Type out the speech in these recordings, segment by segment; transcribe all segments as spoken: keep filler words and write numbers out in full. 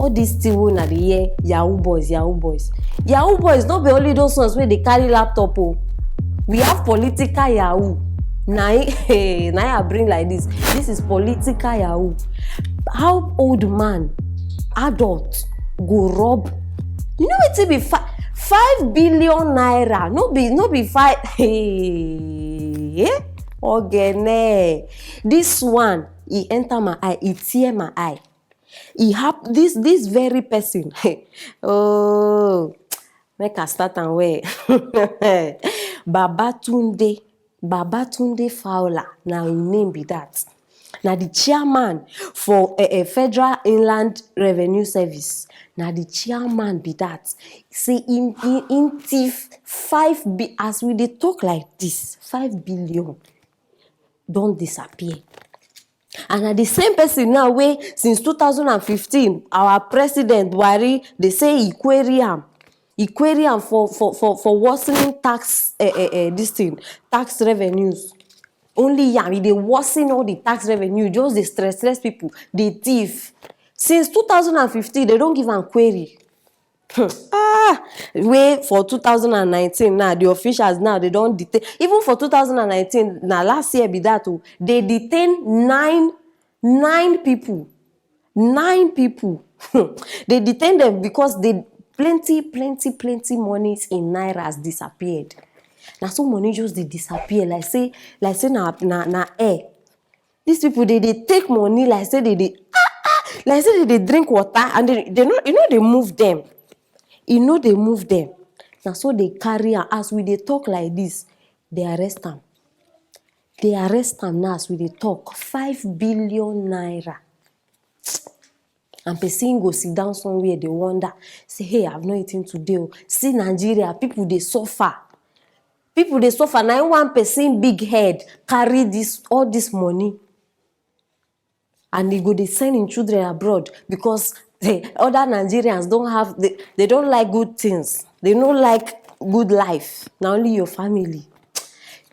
All this thing wey una dey hear, yahoo boys, yahoo boys, yahoo boys no be only those ones wey dey carry laptop o. We have political yahoo. Na im na im I bring like this. This is political yahoo. How old man, adult, go rob? You know wetin be fi- five billion naira? No be no be five. Hey, eh? Ogene. This one, e enter my eye, e tear my eye. E hap this this very person. Oh, make I start am well. Babatunde, Babatunde Fowler, na im name be that. Na the chairman for uh, uh, Federal Inland Revenue Service. Na the chairman be that. Say im im im thief five bi as we dey talk like this, five billion don disappear. And na the same person now wey since two thousand and fifteen our president Buhari dey say e query am, e query am for for for for worsening tax uh, uh, uh, this thing, tax revenues. Only yam, e dey worsen all the tax revenue, just dey stress stress people, dey thief. Since two thousand and fifteen, they don give am query. Hmm. Ah, wey for two thousand and nineteen now, the officials now, they don detain. Even for two thousand and nineteen, na last year be that o, they detain nine nine people. Nine people. They detain them because they plenty, plenty, plenty monies in nairas disappeared. Na so money just dey disappear like say like say na na na air. These people dey dey take money like say they dey ah ah like say they dey drink water and they they no e no dey move them. E no dey move them. Na so they carry am as we dey talk like this. They arrest am. They arrest am now as we dey talk. Five billion naira. And person go sit down somewhere dey wonder say, hey, I have no eating today o. See Nigeria, people dey suffer. People dey suffer. Na im one person big head carry this all this money. And e go dey send im children abroad because the other Nigerians don't have they, they don't like good things. They no like good life. Na only your family.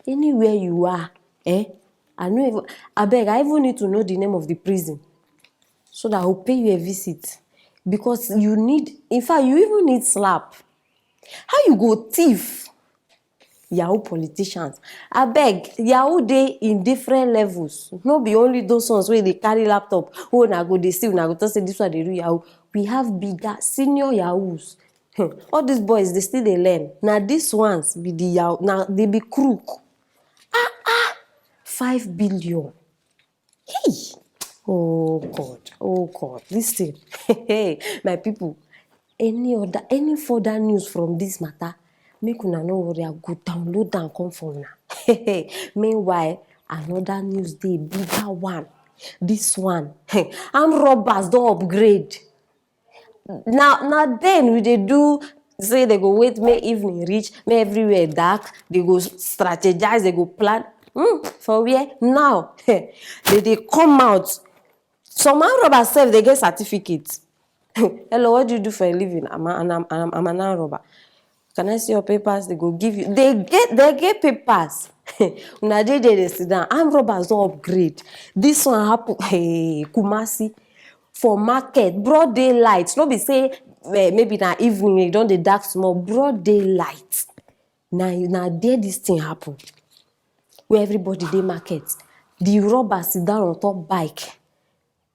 Anywhere you are, eh? I no even abeg, I even need to know the name of the prison so that I will pay you a visit because you need, in fact, you even need slap. How you go thief? Yahoo politicians. Abeg, yahoo dey in different levels. No be only those ones wey dey carry laptop. Oh, una go dey see, una go talk say this one dey do yahoo. We have bigger, senior yahoos. Hmm. All these boys, they still dey learn. Na these ones be the yahoo. Na they be crook. Ah ah, five billion. Hey! Oh God, oh God, this thing. Hey, my people, any other, any further news from this matter, make una no worry, I go download am come for una. Meanwhile, another news dey, bigger one. This one, armed robbers don upgrade. Na na then we dey do say they go wait make evening reach, make everywhere dark, they go strategize, they go plan. Hmm, for where now? They dey come out. Some armed robbers sef dey get certificate. Hello, what do you do for a living? I'm, a, I'm, I'm, I'm an armed robber. Can I see your papers? They go give you. They get they get papers. Una dey there dey sit down. Armed robbers don upgrade. This one happen, hey, Kumasi, for market, broad daylight. No be say eh, maybe na evening e don dey dark small. Broad daylight. Na na there this thing happen. Where everybody dey market, the robber sit down on top bike.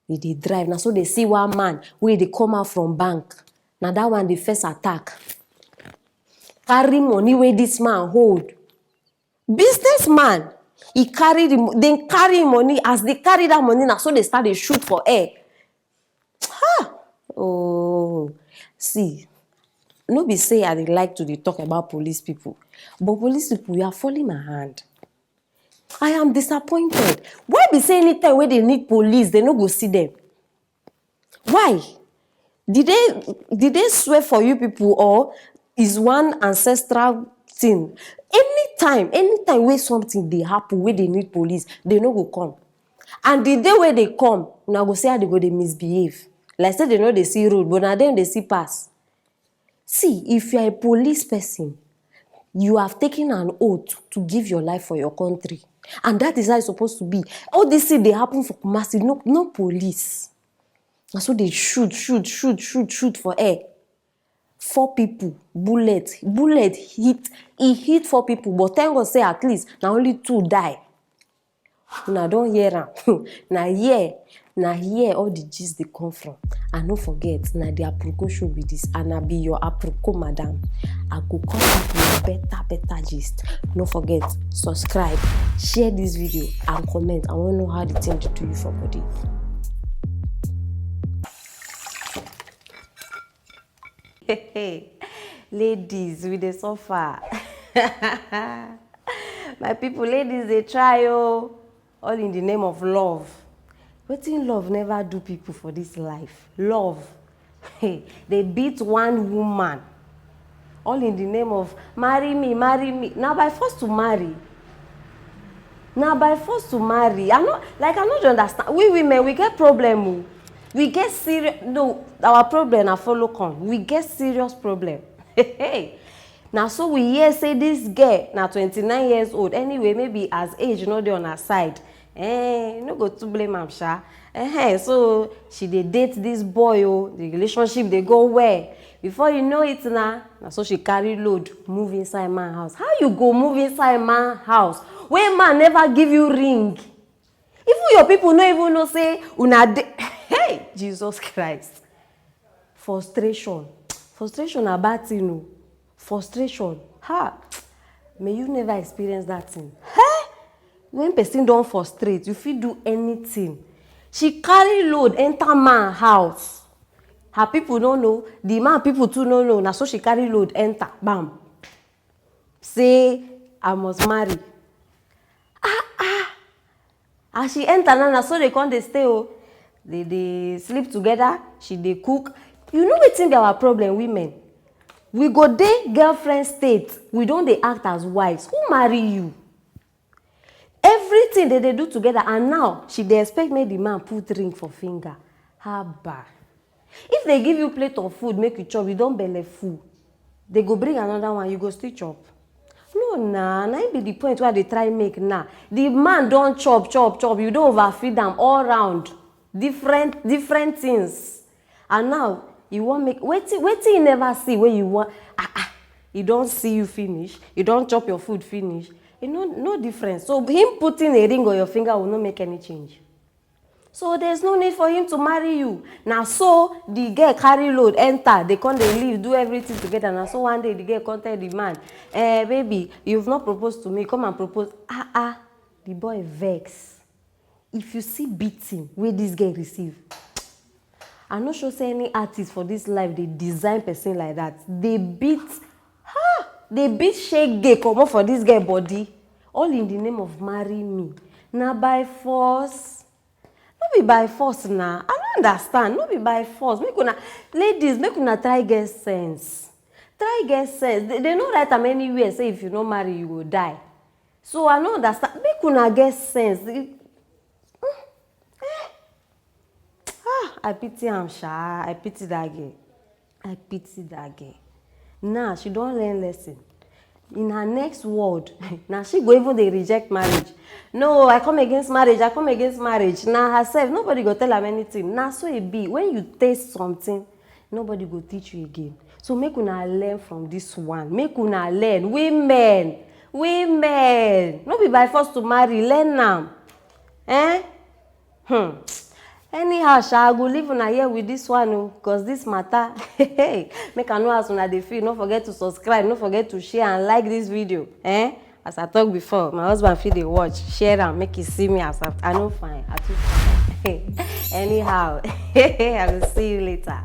E dey drive. Na so they see one man wey dey come out from bank. Na that one dey first attack. Carry money wey this man hold. Businessman, he carry the mo- dem carry him money. As they carry that money, na so they start dey shoot for air. Ha! Oh, see, no be say I dey like to dey talk about police people, but police people, you are falling my hand. I am disappointed. Why be say anytime wey they need police, they no go see them? Why? Did they did they swear for you people or is one ancestral thing? Anytime, anytime wey something dey happen, wey they need police, they no go come. And the day wey they come, una go see how they go dey misbehave. Like say they no dey see road, but na dem dey see pass. See, if you are a police person, you have taken an oath to give your life for your country. And that is how it's supposed to be. All this thing dey happen for Kumasi, no, no police. Na so dey shoot, shoot, shoot, shoot, shoot for air. Four people, bullet, bullet hit, e hit four people, but thank God say at least na only two die. Una don hear am. Na here, na here all the gist dey come from. And no forget, na the Aproko show be this, and I be your Aproko madam. I go come back with better, better gist. No forget, subscribe, share this video, and comment. I wan know how the thing dey do you for body. Ladies, we dey suffer. My people, ladies dey try o. All in the name of love. Wetin love never do people for this life? Love. Dey beat one woman. All in the name of marry me, marry me. Na by force to marry. Na by force to marry. I no, like, I no dey understand. We women, we get problem o. We get serious, no, our problem na follow come. We get serious problem. Na so we hear say this girl na twenty-nine years old. Anyway, maybe as age no dey on her side. Eh, no go too blame am sha. Eh, so she dey date this boy o. The relationship dey go well. Before you know it na, na so she carry load move inside man house. How you go move inside man house wey man never give you ring? Even your people no even know say una dey. Hey, Jesus Christ. Frustration. Frustration na bad thing o. Frustration. Ha! May you never experience that thing. Hey! When person don frustrate, you fit do anything. She carry load enter man house. Her people no know, the man people too no know. Na so she carry load enter, bam. Say, "I must marry." Ah, ah. As she enter now, na so they come dey stay o. They dey sleep together, she dey cook. You know wetin be our problem, women? We go dey girlfriend state, we don dey act as wives. Who marry you? Everything they dey do together, and now she dey expect make the man put ring for finger. Haba. If they give you plate of food make you chop, you don belle full. They go bring another one, you go still chop. No na, na im be the point wey I dey try make now. The man don chop, chop, chop, you don overfeed am all round. Different, different things. And now, you wan make, wetin, wetin you never see wey you wan, ah, ah, you don see you finish, you don chop your food finish. You know, no difference. So him putting a ring on your finger will not make any change. So there's no need for him to marry you. Na so the girl carry load enter, they come dey live, do everything together. Na so one day the girl come tell the man, "Eh, baby, you've not proposed to me. Come and propose." Ah, ah, the boy vex. If you see beating wey this girl receive, I no sure say any artist for this life dey design person like that. They beat, ha! They beat shege comot for this girl body. All in the name of marry me. Na by force. No be by force na. I no understand. No be by force. Make una, ladies, make una try get sense. Try get sense. They, they no write am anywhere say if you no marry, you go die. So I no understand. Make una get sense. Eh, eh. Ah, I pity am sha. I pity that girl. I pity that girl. Now she don learn lesson. In her next world, now she go even dey reject marriage. "No, I come against marriage. I come against marriage." Now herself, nobody go tell am anything. Now so e be. When you taste something, nobody go teach you again. So make una learn from this one. Make una learn. Women, women, no be by force to marry. Learn am. Eh? Hmm. Anyhow sha, I go leave una here with this one o, cause this matter. Make I know as una dey feel. No forget to subscribe, no forget to share and like this video. Eh? As I talk before, my husband fit dey watch. Share am, make he see me as I, I no fine. I too fine. Anyhow, I will see you later.